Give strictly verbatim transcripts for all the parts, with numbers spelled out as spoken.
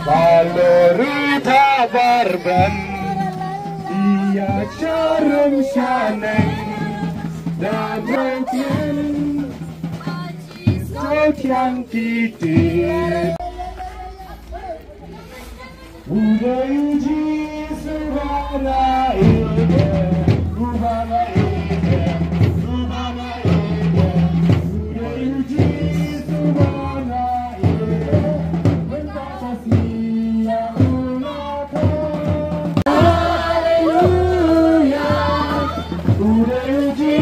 Balorita barban ia charum shaneng da broken. Kau tiang titik. Udah uji subhana ide, subhana ide, subhana ide. Udah uji subhana ide. Mentah kasih ya Allah. Haleluya. Udah uji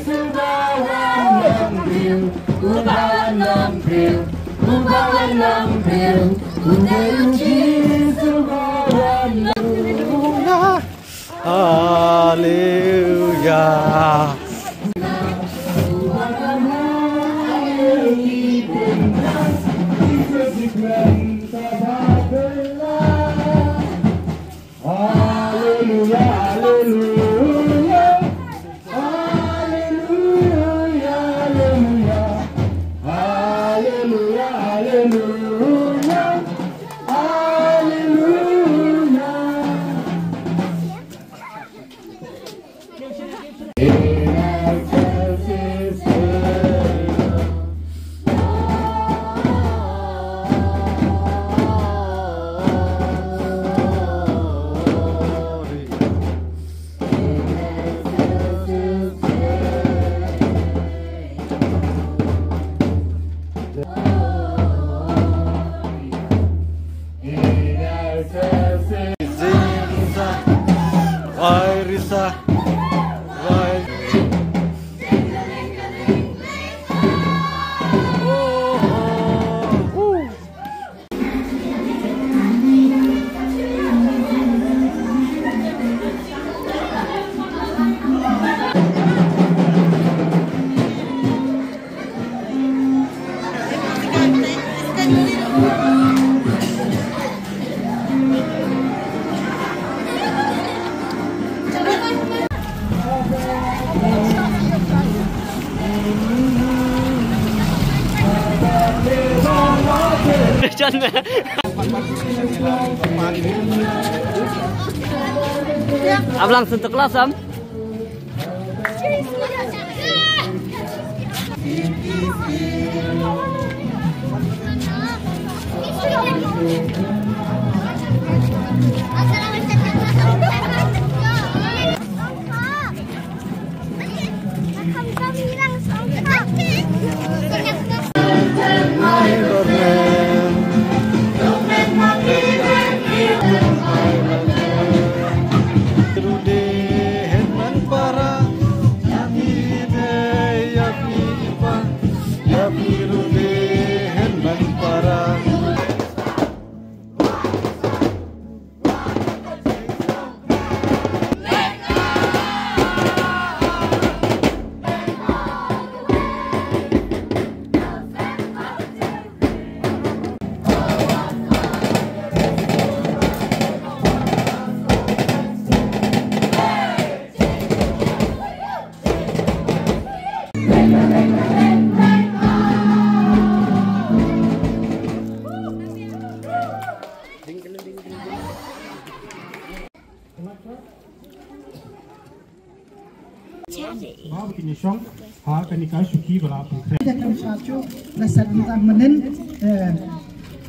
subhana ide. Ubawan lampril, ubawan lampril, udah uji subawan lampril. Haleluya. Haleluya, haleluya. Haleluya, haleluya. Haleluya, haleluya. Haleluya. Ablang sentuk lasam. Ba ba kin ïa shong ha kane ka shuki ba la pynkhreh. Ïa kan sha shu la sat mynta mynnin, eh,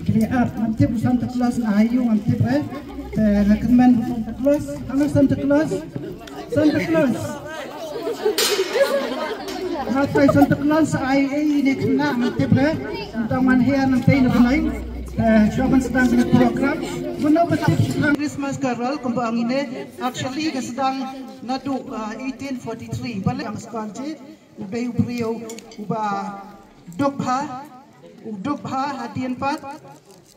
kri ap, ngam tip u Santa Claus na ayu, ngam tip, eh. Eh, nga kyrmen u Santa Claus. Hello Santa Claus. Santa Claus. Nga trai Santa Claus ai ei ne kena, ngam tip, eh. Tang man hiar nang tei na bnai. Eh, shuwa ban sdang kane program. Mano ba tip sdang Christmas Carol kumba ong ine. Actually ka sdang naduh, uh, eighteen forty-three. Balei? Ïa u Santa Claus u dei u briew uba duk bha, u duk bha hadien pat.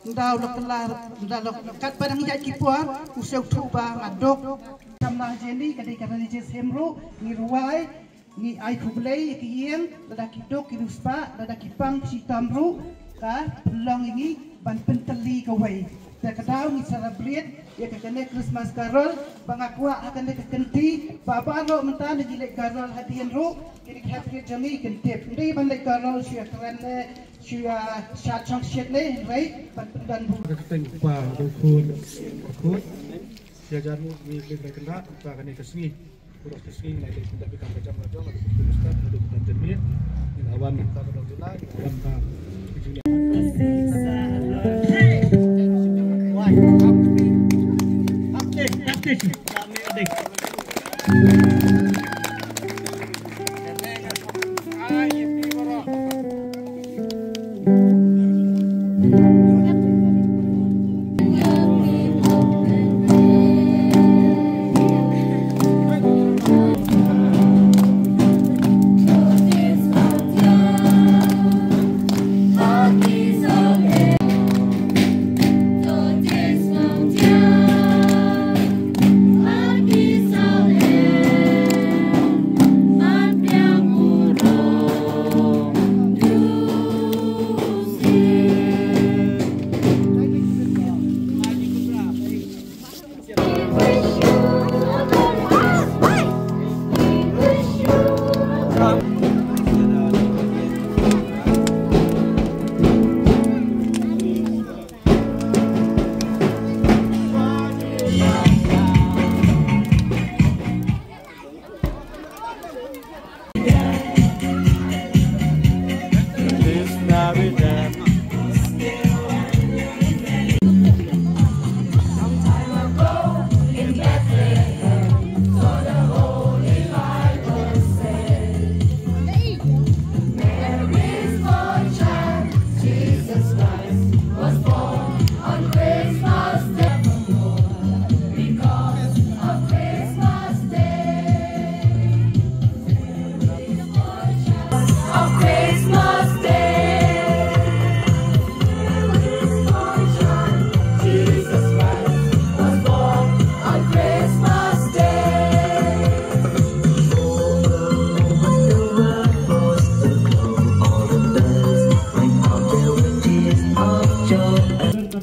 Nda u la kylla, nda u la, katba dang ïaid ki por, u sngewthuh ba nga duk. Samla jong ngi ka dei ka religious hymn ruh, ngi rwai, ngi ai khublei ïa ki ïing, lada ki duk ki riewspah, lada ki pang ki shitom ruh, ka pynlong ïa ngi ban pyntylli kawei. Te ka daw ngi celebrate ïa ka kane Christmas Carol, ba nga kwah ha kane ka kynti ba baroh mynta na ngi leit Carol hadien ruh, kine ki hapdeng jong ngi kin tip. Ngi ban leit Carol shu ïa kren ne shu ïa shad shong shet ne, hynrei ban pyndon burom. Ka kyrteng u Kpa, u Khun, u Khun. Ïa jar mut ngi leit leit kynda, mynta kane ka sngi. Pura ka sngi ngi leit kynda, bikam ka jam ka jong, ka dei ka stad, ka dei ka jam ne. Ngi la wan mynta ka dong jela, ngi la wan mynta.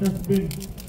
Dustbin.